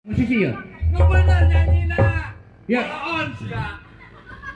Musisi ya? Nu bener nyanyina. Ya. On sia.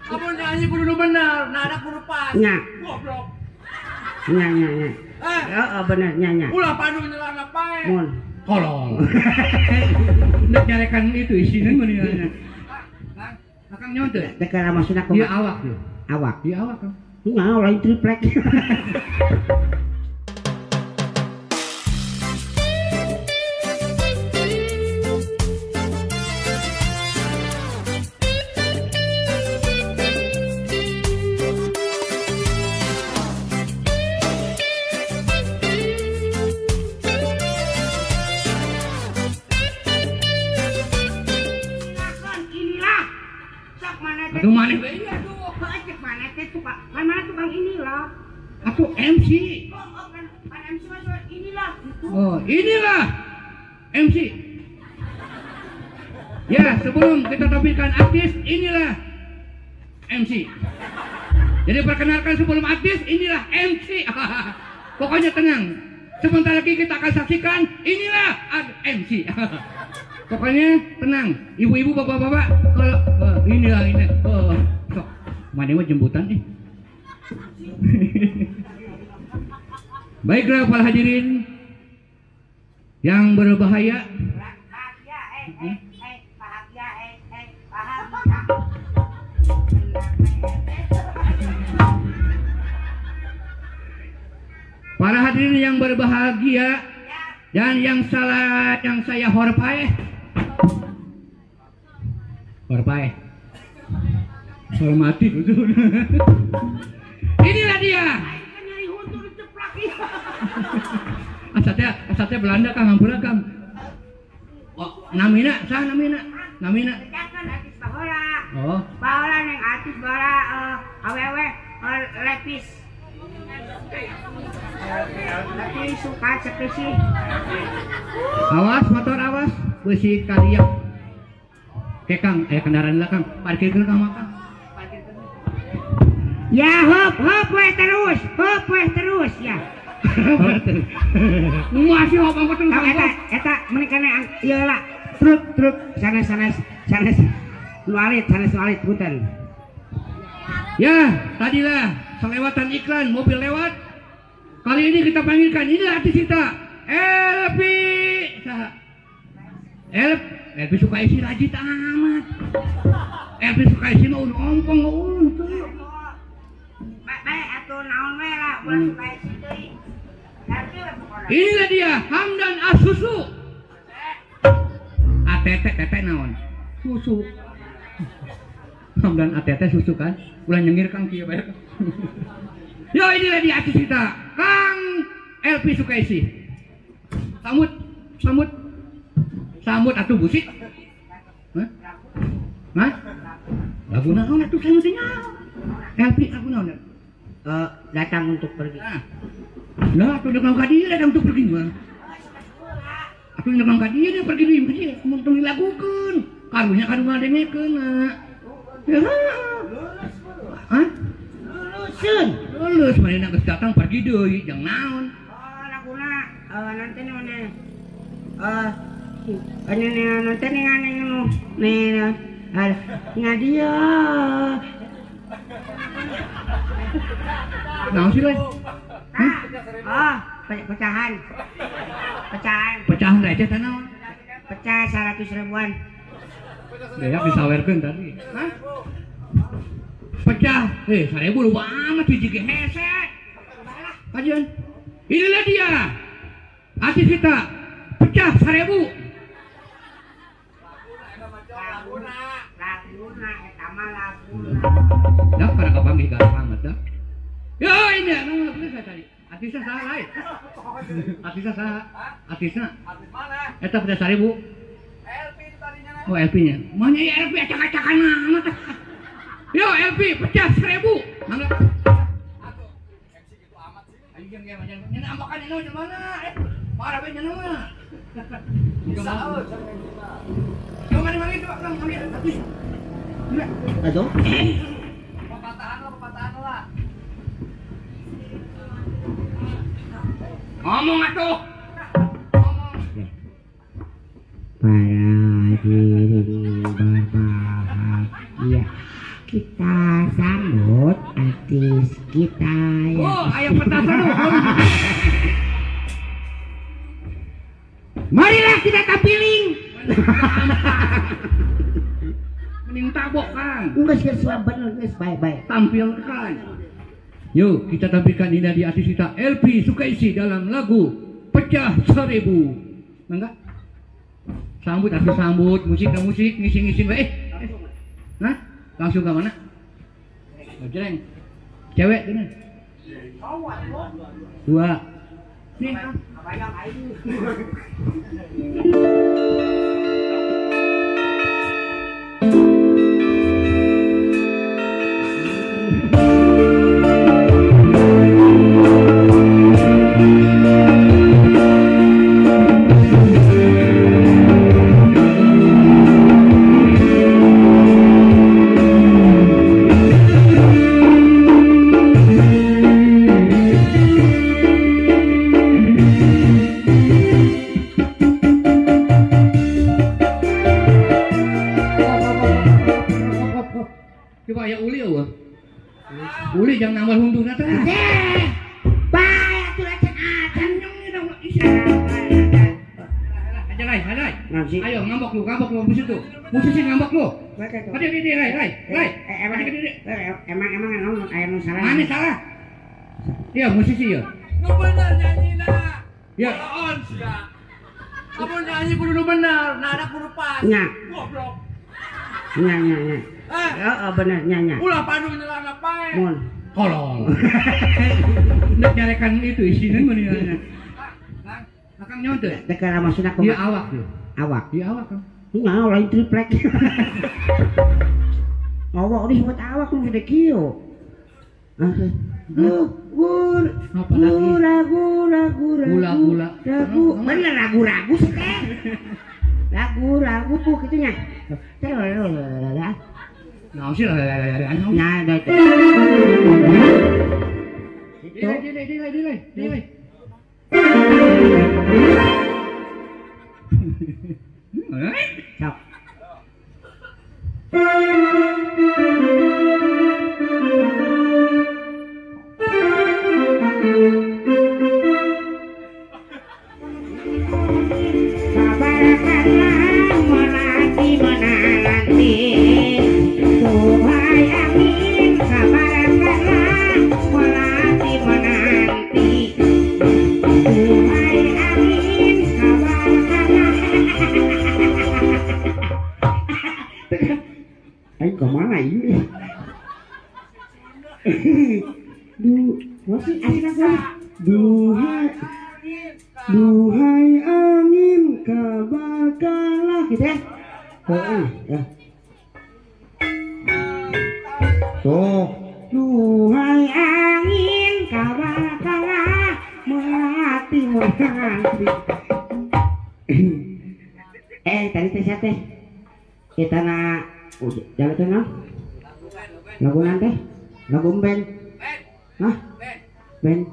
Kamu nyanyi kudu nu bener, nada kudu pas. Nya. Goblok. Nya nya nya. Heeh bener nya nya. Ulah panu nyelana pae. Mun. Kolong. Nek nyarekan itu isinya meureun. Akang nyaho teu? Teh kana maksudna kumaha? Ieu awak tuh. Awak. Ieu awak Kang. Nyaho lain triplek. Aduh maneh bae atuh. Heuh maneh teh tukang. Mana tukang inilah. Atuh MC. Oh, kan MC mah inilah gitu. Oh, inilah MC. Ya, sebelum kita tampilkan artis, inilah MC. Jadi perkenalkan sebelum artis, inilah MC. Pokoknya tenang. Sebentar lagi kita akan saksikan inilah MC. Pokoknya tenang, ibu-ibu, bapak-bapak, kalau inilah ini, sok, mana mah jemputan nih. Baiklah para hadirin yang berbahaya. Para hadirin yang berbahagia dan yang salah yang saya horpai. Horpai. Hormati gitu. Inilah dia. Asatnya Belanda Kang, hampura Kang. Oh, namina sah namina. Namina. Kan artis bahola. Oh. Bahola neng artis bahola awewe lepis. Tapi suka sepesi. Awas motor awas, beusi kaliak. Oke Kang, kendaraan lah Kang, parkirkeun Kang mah Kang. Ya hop hop we terus, hop we terus ya. Masih hop hop terus. Eta eta meni kana ieu lah. Truk truk sanes sanes sanes nu alit sanes nu alit punten. Ya, tadilah selewatan iklan mobil lewat. Kali ini kita panggilkan inilah artis kita, Elpi. Saha? Elpi Sukaisi rajin amat. Elpi Sukaisi mah udah ompong untung. Bae atuh naon we lah ulah Sukaisi deui. Inilah dia Hamdan Asusu. ATT TT naon? Susu. Hamdan ATT susu kan? Ulah nyengir Kang kieu bae. Yo inilah dia artis kita, Kang Elpi Sukaisi. Sambut, sambut. Sambut atuh busik. Hah? Hah? Lagu naon atuh sambut nya? Elpi lagu naon? Datang untuk pergi. Lah atuh deung ka dieu datang untuk pergi mah. Atuh deung ka dieu dia pergi deui ka dieu mun tong dilagukeun. Karunya kadu ngadengekeun na. Ya. Hah? Luluseun. Lulus manehna geus datang pergi deui jang naon? Oh, laguna nanti mana? Ini nanti nih nih nih dia. Naon sih, Leh? Oh, pecahan. Pecahan. Pecahan receh teh naon? Pecah 100 ribuan. Beak disawerkeun tadi. Hah? Pecah. 1000 loba amat hiji ge hese. Kajian. Inilah dia. Artis kita. Pecah 1000. Laguna eta mah laguna. Dah kana kapanggih galak amat dah. Yo ini nama saya tadi. Artisnya saha lain. Artisnya saha? Artisnya. Artis mana? Eta pecah 1000. LP itu tadinya. Oh LP-nya. Mana ya LP acak-acakan amat. Yo LP pecah 1000. Mangga. Atuh MC gitu amat sih. Ayo jeung ge mah nya ambakan nya di mana? Marah we nya mah. Bisa euy MC mah. Yo mari mari coba Kang manggil artis. Aduh. Pepatahan lah. Ngomong atuh. Ngomong. Para Hadirin berbahagia, kita sambut artis kita ya. Oh, ayam petasan. Marilah kita tampilin. Mending tabok kan. Enggak sih, bener guys, bye-bye. Tampilkan. Yuk, kita tampilkan ini di artis kita LP Sukaisi dalam lagu Pecah Seribu. Enggak? Sambut, artis sambut, musik ke musik, ngisi-ngisi. Nah, langsung ke mana? Jreng. Cewek tuh nih. Dua. Nih. Coba ya uli eueuh. Uli jangan nambah hunduna teh. Bae atuh acan-acan nyong isi. Aja lai, lai. Ayo ngambok lu musik tuh. Musisi ngambok lu. Adi di lai, lai, lai. Emang emang anu aya nu salah. Mana salah? Iya musisi ya. Nu bener nyanyina. Ya. On sia. Kamu nyanyi kudu nu bener, nada kudu pas. Nya. Goblok. Nya nya nya. Heeh bener nya nya. Ulah padu nyelana pae. Mun. Kolol. Nek nyarekan itu isine meureun. Kang, akang nyon teu? Teh kana maksudna kumaha? Ieu awak tuh. Awak. Ieu awak Kang. Nah, lain triplek. Awak nih buat awak nu gede kieu. Gur, ragu, ragu, ragu, ragu, bener ragu-ragu sih teh. Ragu-ragu gitu nya. Naon sih Nah, dah itu. Delay, delay, delay, delay. Sok. Kabarkanlah menanti menanti, tuhai angin. Kabarkanlah menanti menanti, tuhai angin. Kabarkanlah. Ayo kemana ini? Duh, masih asik aku. Duhai, duhai angin, kabarkanlah gitu ya. Heeh, ya. Tuh, duhai angin, kabarkanlah melati menanti. Tadi teh siapa teh? Kita nak jalan teh noh? Lagu nanti? Lagu ben? Hah? Ben?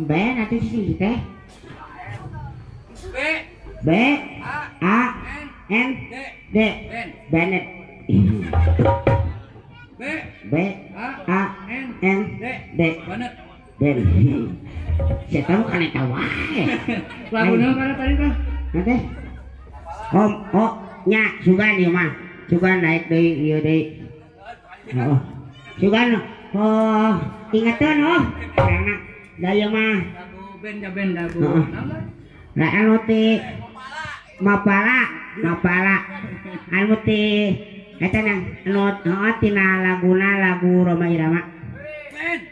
Ben nanti sih teh. B B A N D Bennett. B B A N D Bennett. Ben. Saya tahu kan eta wae. Lagu naon kana tadi teh? Nanti. Om, oh, nya sugan ieu mah. Sugan naik deui ieu deui. Heeh. Sugan oh, ingeteun oh. Karena da ieu mah lagu band ya band lagu. Lah anu ti Mapala, Mapala. Anu ti eta nang anu heeh tina laguna lagu Rhoma Irama. Ben.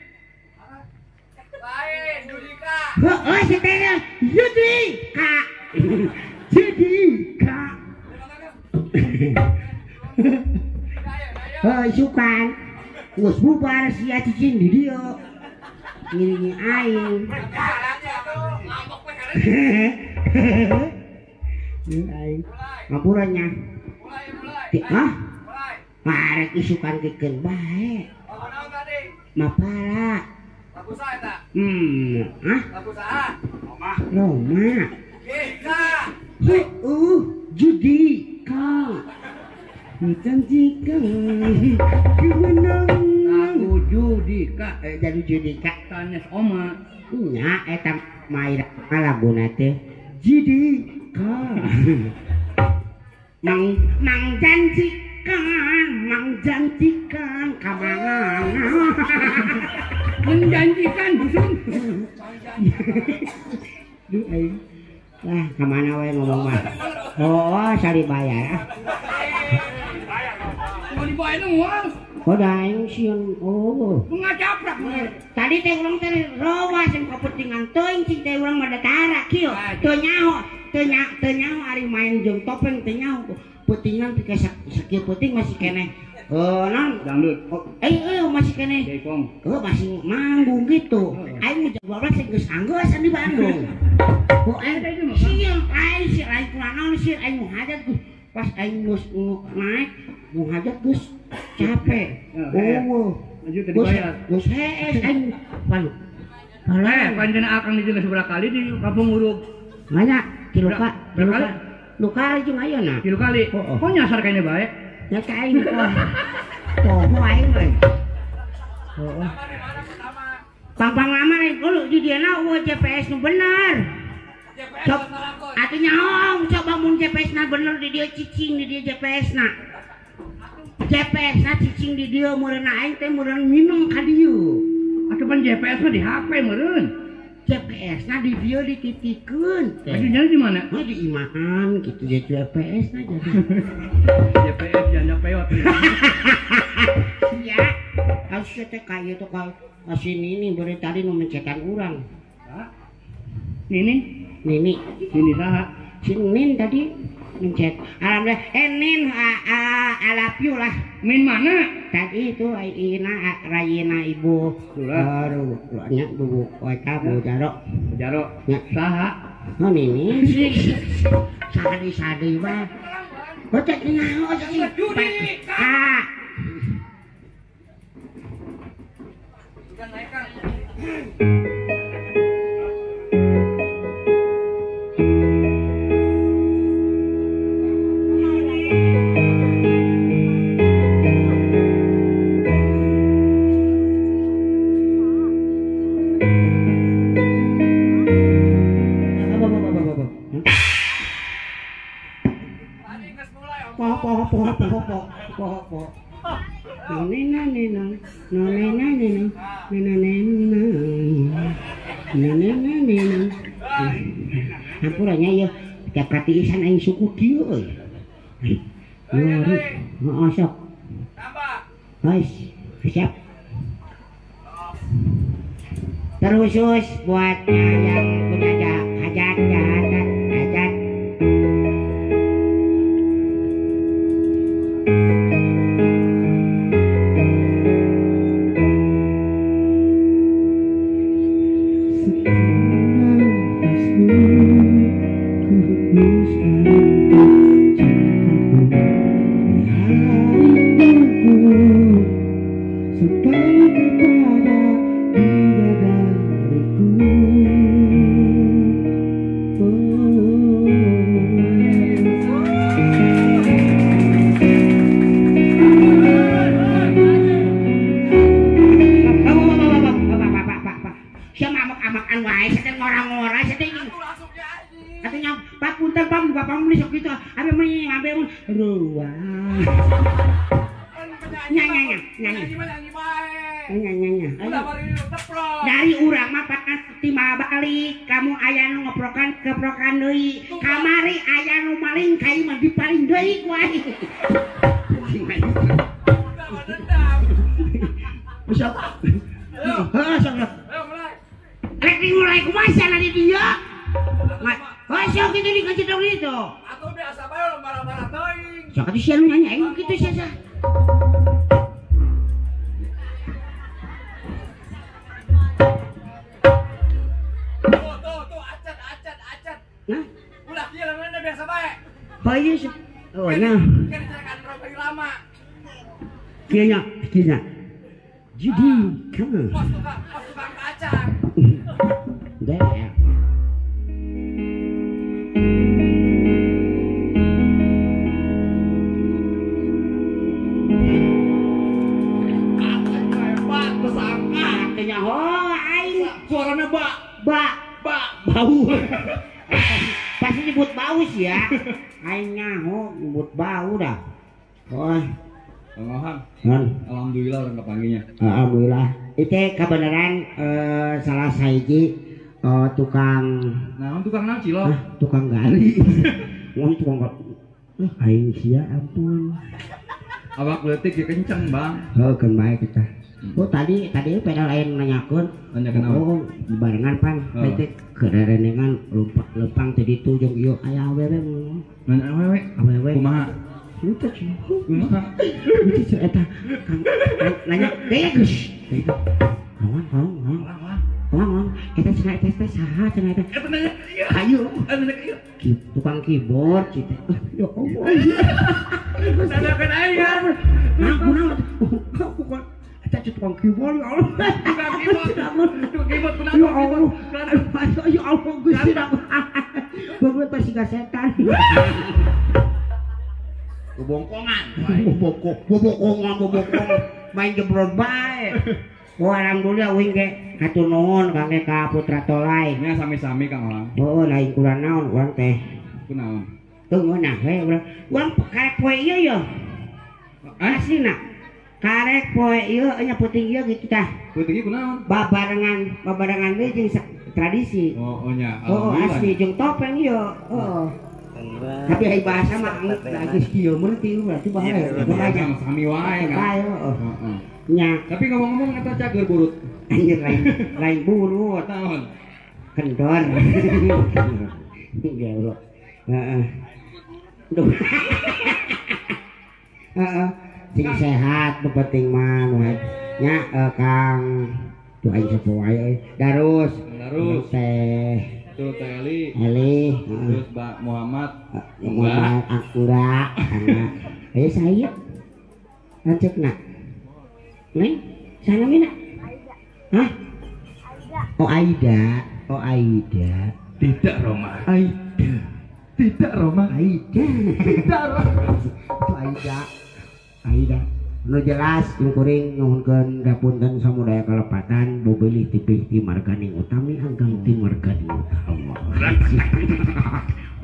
Lain Judika. Heeh si teh Judika. Judika. Heuh isukan. Geus bubar sia cicing di dieu. Ngiringi aing. Aing. Ngampura nya. Hah? Marek isukan kekeun bae. Mapala. Lagu saha eta? Hah? Lagu saha? Roma. Roma. Jika. Heueuh, Judika menjanjikan kemenangan. Aku Judika jadi Judika sanes oma. Nya eta mah laguna teh Judika. Mang janjikan, mang janjikan kamangan. Menjanjikan dusun. Duh aing. Wah, kamana wae ngomong mah. Oh, sari bayar ah. Mau dibayar moal. Oh, da aing sieun. Oh. Ngajaprak. Tadi teh urang teh rawas yang kepentingan teuing cing teh urang mah datara kieu. Teu nyaho, teu nyaho ari main jeung topeng teu nyaho. Peutingan pika sakieu peuting masih keneh. Non dangdut. Masih keneh. Oh, masih manggung gitu. Aing jam 12 geus anggeus di Bandung. Oh, aing sieun aing sieun aing kurang sieun aing nu hajat geus pas aing geus naik nu hajat geus capek. Oh, lanjut tadi bayar. Geus hees aing palu. Panjenengan akang di seberapa kali di Kampung Urug? Banyak, tilu kali. Lu kali jeung ayeuna. Tilu kali. Kok nyasar kayaknya bae? Ya ka aing kok. Poho aing we. Heeh. Pang-pang lama lu di dieu eueuh GPS nu bener. Sok atuh nyaho coba mun GPS na bener di dieu cicing di dieu GPS na. GPS na cicing di dieu meureun aing teh meureun minum ka dieu. Atuh pan GPS mah di HP meureun. GPS na di dieu dititikeun teh. Atuh di mana? Oh, di imahan gitu GPS na jadi. GPS janda peot. Sia. Harusnya teh ka ieu teh ka si Nini beureut tadi nu mencetan urang. Hah? Nini? Nini. Nini saha? Si Nin tadi mencet. Alhamdulillah. Nin I love you lah. Min mana? Tadi itu Ina Rayina ibu. Aduh, nya bu eta bu Jaro. Jaro. Nya saha? Oh Nini sih. Sadi-sadi wae. Bocah nyaho sih. Ah. Naik Kang. Hampuranya ya tiap katiisan aing suku kieu euy. Heeh sok. Guys, siap. Terkhusus buatnya yang punya hajat jahatan hajat. Dari urang mah pasti balik kamu aya nu ngeprokan keprokan deui kamari aya nu maling kai mah dipaling deui ku aing. Sok. Heuh sok. Rek dimulai kumaha sia di dieu? Heuh sok kitu di kacidog itu. Atuh biasa bae marah-marah teuing. Sok atuh sia nu nyanyi aing kitu sia sia. Nah, ulah kieu lamun biasa bae. Oh iya sih. Oh nah. Kan dicarekan urang lama. Kieu nya, kieu nya. Jadi, kan. Pos tukang kacang. Dah. Ba bau. Pasti nyebut bau sih ya. Aing nyaho nyebut bau dah. Oh. Kang Ohang. Alhamdulillah orang kepanggilnya. Alhamdulillah. Itu kebenaran salah sahiji tukang naon tukang naon cilok? Tukang gali. Wong tukang gali. Aing sia ampun. Awak leutik ge kenceng, Bang. Heuh, keun bae kita. Oh, tadi pada lain nanyakeun. Nanyakeun apa? Oh, barengan pan. Teh kererenengan lempang teh ditu jeung ieu aya awewe. Nanya awewe? Awewe. Kumaha? Henteu cenah. Kumaha? Henteu cenah eta. Nanya deui geus. Kawan. Eta cenah eta teh saha cenah eta? Eta nanya ieu. Ayo. Nanya ieu. Tukang keyboard cita. Ya Allah. Nanyakeun aing. Nah, kunaon? Bukan eta tukang keyboard ya Allah. Tukang keyboard. Tukang keyboard kunaon? Ya Allah. Ya Allah Gusti. Bagus pasti setan. Bobongkongan. Bobongkongan main jebrot bae. Oh, alhamdulillah uing ge hatur nuhun Kang ka Putra Tolai. Nya sami-sami Kang Ohang. Heuh, lain kula naon urang teh. Kunaon? Teu ngeunah we urang. Urang karek poe ieu ya. Aslina. Karek poe ieu nya peuting ieu gitu tah. Peuting ieu kunaon? Babarengan we jeung tradisi. Oh, nya. Oh, asli jeung topeng ieu. Heeh. Tapi ai bahasa mah geus kieu meurti berarti bahaya. Sami wae kan. Heeh. Nya. Tapi ngomong-ngomong eta cager burut. Anjir lain burut. Naon? Kendor. Ya Allah. Heeh. Heeh. Sing sehat nu penting mah nya Kang tuh aing sapa wae euy. Darus. Teh. Terus Teh Eli. Eli, terus Mbak Muhammad. Muhammad enggak. Eh saya. Lanceukna. Neng, sana mina? Aida. Hah? Aida. Oh Aida, oh Aida. Tidak Roma. Aida. Tidak Roma. Aida. Tidak Roma. Itu Aida. Aida. Nu jelas kuring nyuhunkeun dapunten samudaya kalepatan bobeulih tipih ti marganing utami anggang ti marganing utama.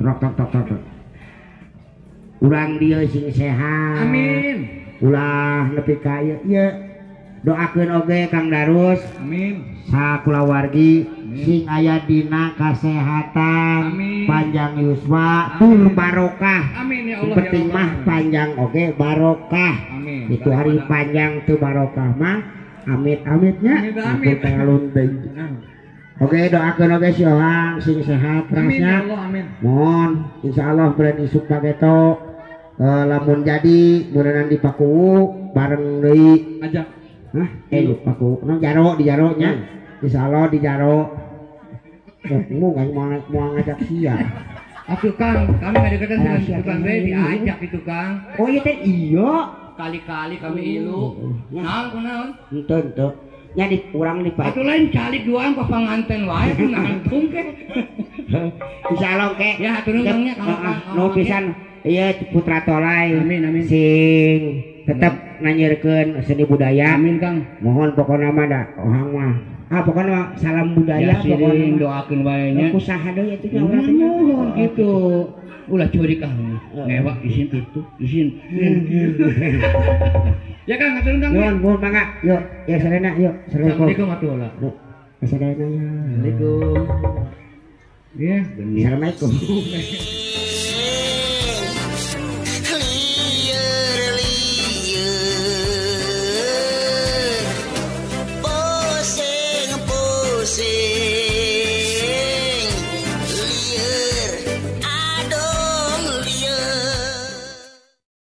Rok tok tok tok. Urang dieu sing sehat. Amin. Ulah nepi ka ieu ieu. Doakeun oge Kang Darus. Amin. Sakulawargi sing aya dina kasehatan, amin. Panjang yuswa, tur barokah. Amin ya Allah. Penting mah panjang oge barokah. Amin. Itu hari panjang tuh barokah mah. Amit-amitnya. Amin. Oke, doakeun oge si Ohang sing sehat amin ya rasnya. Allah, amin. Mohon insyaallah bulan isuk pageto lamun jadi meureunnan di Pakuwu bareng deui. Ajak. Hah? Paku. No jaro di jaro nya. Insyaallah di jaro. Mau mau ngajak sia. Atuh Kang, kami ngadeketan dengan tukang we diajak itu Kang. Oh iya teh iya. Kali-kali kami ilu. Naon kunaon? Henteu henteu. Nya di urang di Pak. Atuh lain calik duaan ka panganten wae nangtung ke. Insyaallah ke. Ya hatur nuhun nya Kang. Nu pisan ieu Putra Tolai. Amin amin. Sing tetep nanyirkeun seni budaya. Amin Kang. Mohon pokona mah da Ohang mah. Ah pokona mah salam budaya ya, pokona doakeun wae nya. Ku saha deui atuh nya urang teh nuhun kitu. Ulah curik ah. Ngewa isin kitu, isin. Ya Kang, hatur nuhun Kang. Nuhun, nuhun mangga. Yuk, ya sarena yuk. Assalamualaikum atuh lah. Sarena ya. Assalamualaikum. Ya, bener. Assalamualaikum. Pusing, pusing.